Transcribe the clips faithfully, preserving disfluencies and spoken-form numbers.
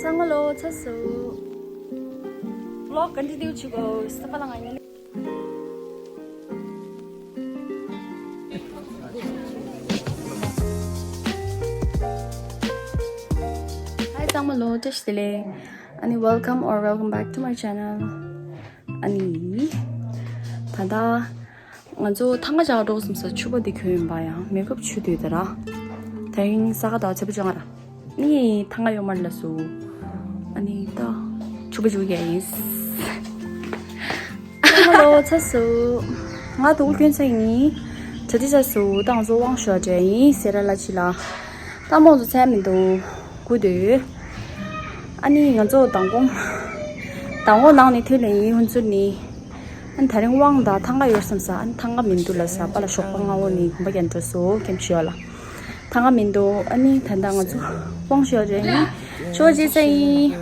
ཚང་མ་ལོ་ཚ་སུ། Vlog continue བྱེད་དགོས། སྟབས་ལ་ང་ཉིན། Hi ཚང་མ་ལོ་བཀྲ་ཤིས་བདེ་ལེགས། ཨ་ནི་welcome or welcome back to my channel. ཨ་ནི་ད་ལྟ་ང་ཚོ་ཐང་ག་བཅག་འགྲོ་བསམ་ས་ཕྱུ་པ་འདི་གྱོན་ཡིན་པ་ཡང་མེ་ཁབ་ཆུ་དུས་ད་ར། དེ་རིང་ས་ག་ཟླ་བ་ཚེས་པ་བཅོ་ལྔ་ར། ནི་ཐང་ག་ཡོད་མ་རེད་ལ་སུ། ཨ་ནི་ད་ཕྱུ་པ་བཅུག་ཡ་ཡིན། ཧ་ལོ་ཚ་སུ། ང་དུག་གྱོན་ཚ་ཡིན། ད་ལྟ་ཚ་སུ་ད་ང་ཚོ་དབང་ཞུ་བ་འདྲ་ཡིན་ཟེར་ར་ལ་ཅི་ལ། ད་མོ་ཚོ་ཚད་མི་འདུག་གུ་དུས། ཨ་ནི་ང་ཚོ་མདང་དགོང་། མདང་དགོང་ནང་ནས་ཐོན་ནས་ཡིན་ཧུན་ཚུར་ནི། ཨ་ནི་ད་རིང་དབང་དང་ཐང་ག་ཡོད་བསམ་ས། ཨ་ནི་ཐང་ག་མི་འདུག་ལ་ས་པ་ལ་ཞོགས་པ་སྔ་བོ་ནས་གོམ་པ་རྒྱག་འགྲོ་སོ་ཀེམ་ཤི་ཡོད་ལ། ཐང་ག་མི་འདུག་ཨ་ནི་ད་ལྟ་ང་ཚོ་དབང་ཞུ་རེད་ནི་ཆོས་རྗེ་ཚ་ཡིན།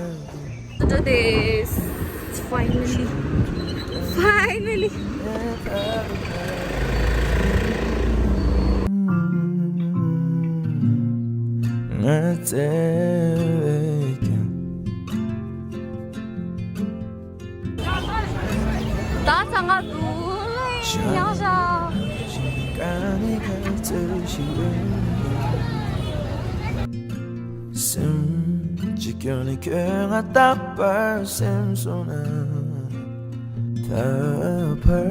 འགྲོ་དེས། Finally. Finally. ང་བཙལ་བས་ཀྱང་། ད་ཚང་མ་འདུག་ལེ་ཉག་ཤ། སེམས་ཀྱི་སྐྱོན་ནི་ཁྱོད་ང་རྟག་པར་སེམས་སོང་ན། ད་བར་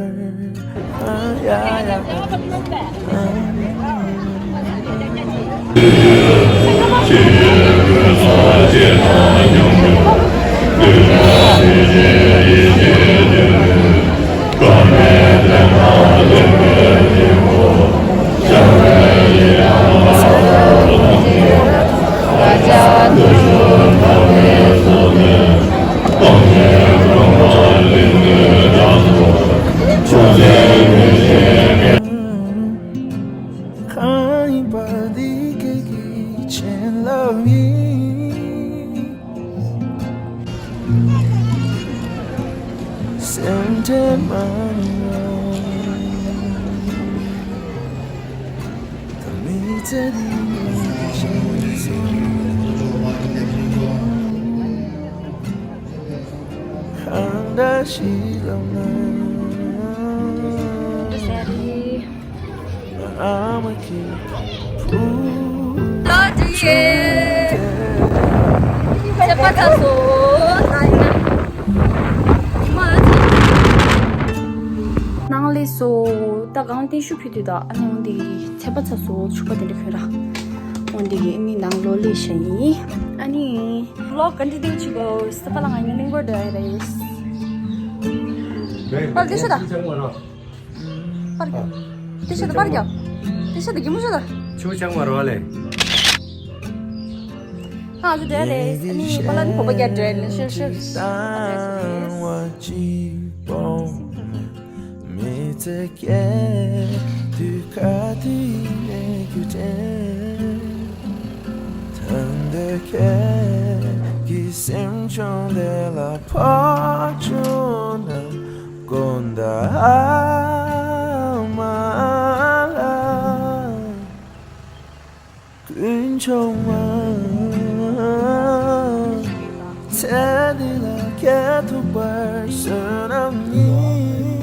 ཡ་ཡ། གང་ཡིན་པ་འདི་སྐད་ཀྱི་བྱིན་རླབས་ཡིན། སེམས་ཁྲལ་མ་གནང་། ད་མི་ཚེ་འདི་ངས་ཤེས་སོང་། གང་འདྲ་ཞིག་ལབ་ན། ཨ་མ་ཁྱེད་ཕུ། ལོ་དྲི་ཡེ། ཚེས་པ་ཚ་སོ། ན་ཡ། མ་ཚ། ནང་ལས་སོ། ད་གང་ལྟེ་ཤུ་ཕི་དུས་ད་ཨ་ནི་འོང་དེ་གི་ཚེས་པ་ཚ་སོ་ཕྱུ་པ་དེ་འདྲ་ཁྱོད་ར། འོང་དེ་གི་ཨ་ནི་ནང་ལོ་ལས་ཤ་ཡིན། ཨ་ནི། Vlog continue བྱེད་དགོས། སྟབས་ལ་ང་ཉིན་གླིང་བར་འགྲོ་ཡ་རེད། པར་དེ་ཤོད་ད། པར་རྒྱོ། དེ་ཤོད་ད་པར་རྒྱོ། དེ་ཤོད་ད་གི་མོ་ཤོད་ད། ཆུ་ཆང་བར་བ་ལས། ཨ་ཟི་འདྲ་རེད། ཨ་ནི་པ་ལ་ནི་བོད་པ་རྒྱ་འདྲ་ནི་ཤོད་ཤོད། མི་ཚེ་སྐྱེལ་དུས་ག་དུས་ནས་རྒྱུ་དྲན། ད་འདོད་ཁྱེད་ཀྱི་སེམས་ཆུང་དེ་ལ་ཕོག་བྱུང་ན། དགོངས་དག་ཨ་མ་ལགས། ཀུན་འབྱུང་མ། ཚེ་འདི་ལ་སྐྱེལ་ཐུབ་པར་བསོད་ནམས་ཡིན།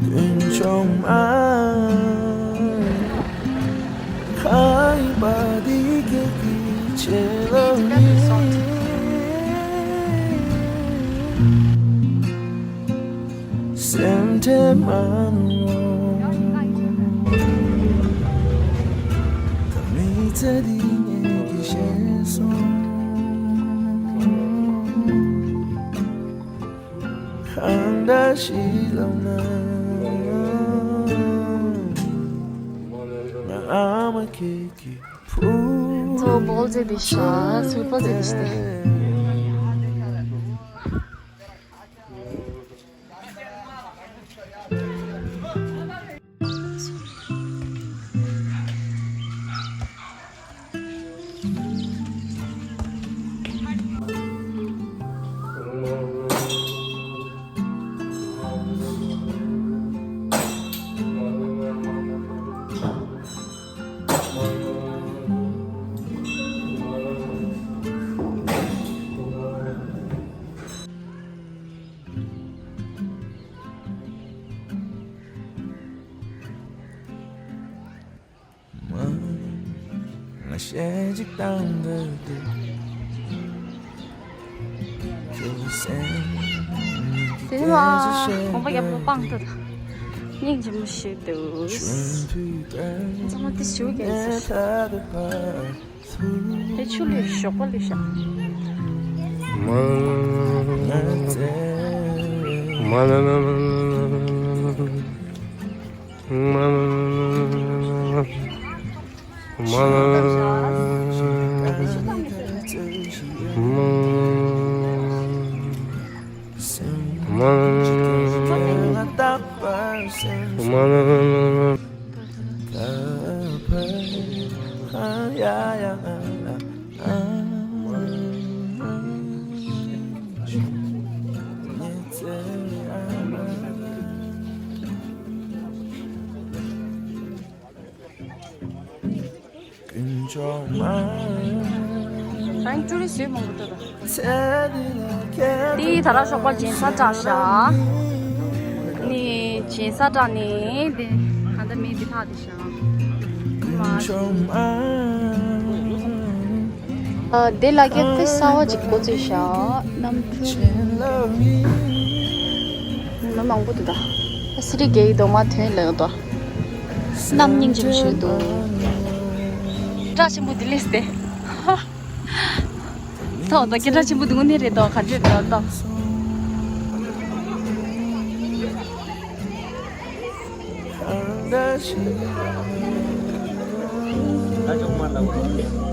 ཀུན་འབྱུང་མ། ཁ་ཡིན་པ་འདི་སྐད་ཀྱི་བྱིན་རླབས་ཡིན། སེམས་ཁྲལ་མ་གནང་། ད་མི་ཚེ་འདི་ངེད་ཀྱིས་ཤེས་སོང་། གང་འདྲ་ཞིག་ལབ་ན། ང་ཨ་མ་ཁྱེད་ཀྱི་བུ། ཚོ་བོལ་ཟེར་དེ་ཤ་སུ་པ་ཟེར་དེ་ཤ་དེ། ཞེ་གཅིག་བཏང་འདོད་འདུག་དེ་ནི་མ་གོམ་པ་རྒྱབ་ལོ་སྤང་ཐུབ། སྙིང་རྗེ་མོ་ཞིག་འདུག་ཚང་མ་དེ་ཞུ་གལ་ཟེར། དེ་ཆུ་ལུད་ཞོགས་པ་ལུད་ཤག་རང་ཀྲུ་རི་སུས་མང་པོ་འགྲོ་དང་། དེ་ད་ར་ཞོགས་པ་སྦྱིན་སྲེག་བསྒྲགས་ཤག་ནི་སྦྱིན་སྲེག་བསྒྲགས་ནི་དེ་ག་འདྲ་མི་དེ་ཕག་དེ་ཤག་ཨ་དེ་ལ་ཀེ་དེ་གསར་བ་ཅིག་འགོ་བཙུགས་ཤག་གནམ་གྲུ་མི་མང་པོ་འདུག་ད་སི་རི་གེ་ཡི་རྡོག་མ་ཐོན་ལེགས་དོ། གནམ་སྙིང་རྗེ་པོ་ཞིག་འདུག་སྐད་གྲགས་ཆེན་པོ་འདི་ལས་ཏེ། ཐོག་ཏུ་སྐད་གྲགས་ཆེན་པོ་འདུག་ནི་རེད་དོ། ག་འདྲས་རེད་དོ།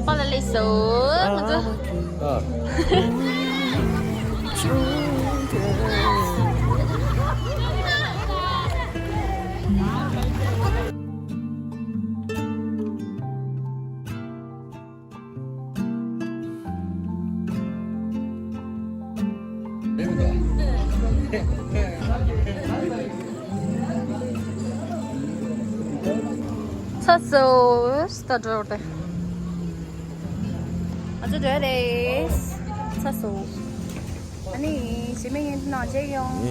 པ་ལ་ལས་སོ་ང་ཚོ། ཚ་སོ་སྟ་འགྲོ་བར་ཏེ། ང་ཚོ་འགྲོ་ཡ་རེད། ཚ་སོ། ཨ་ནི་ཞི་མི་ངན་ནང་བྱེད་ཡོང་།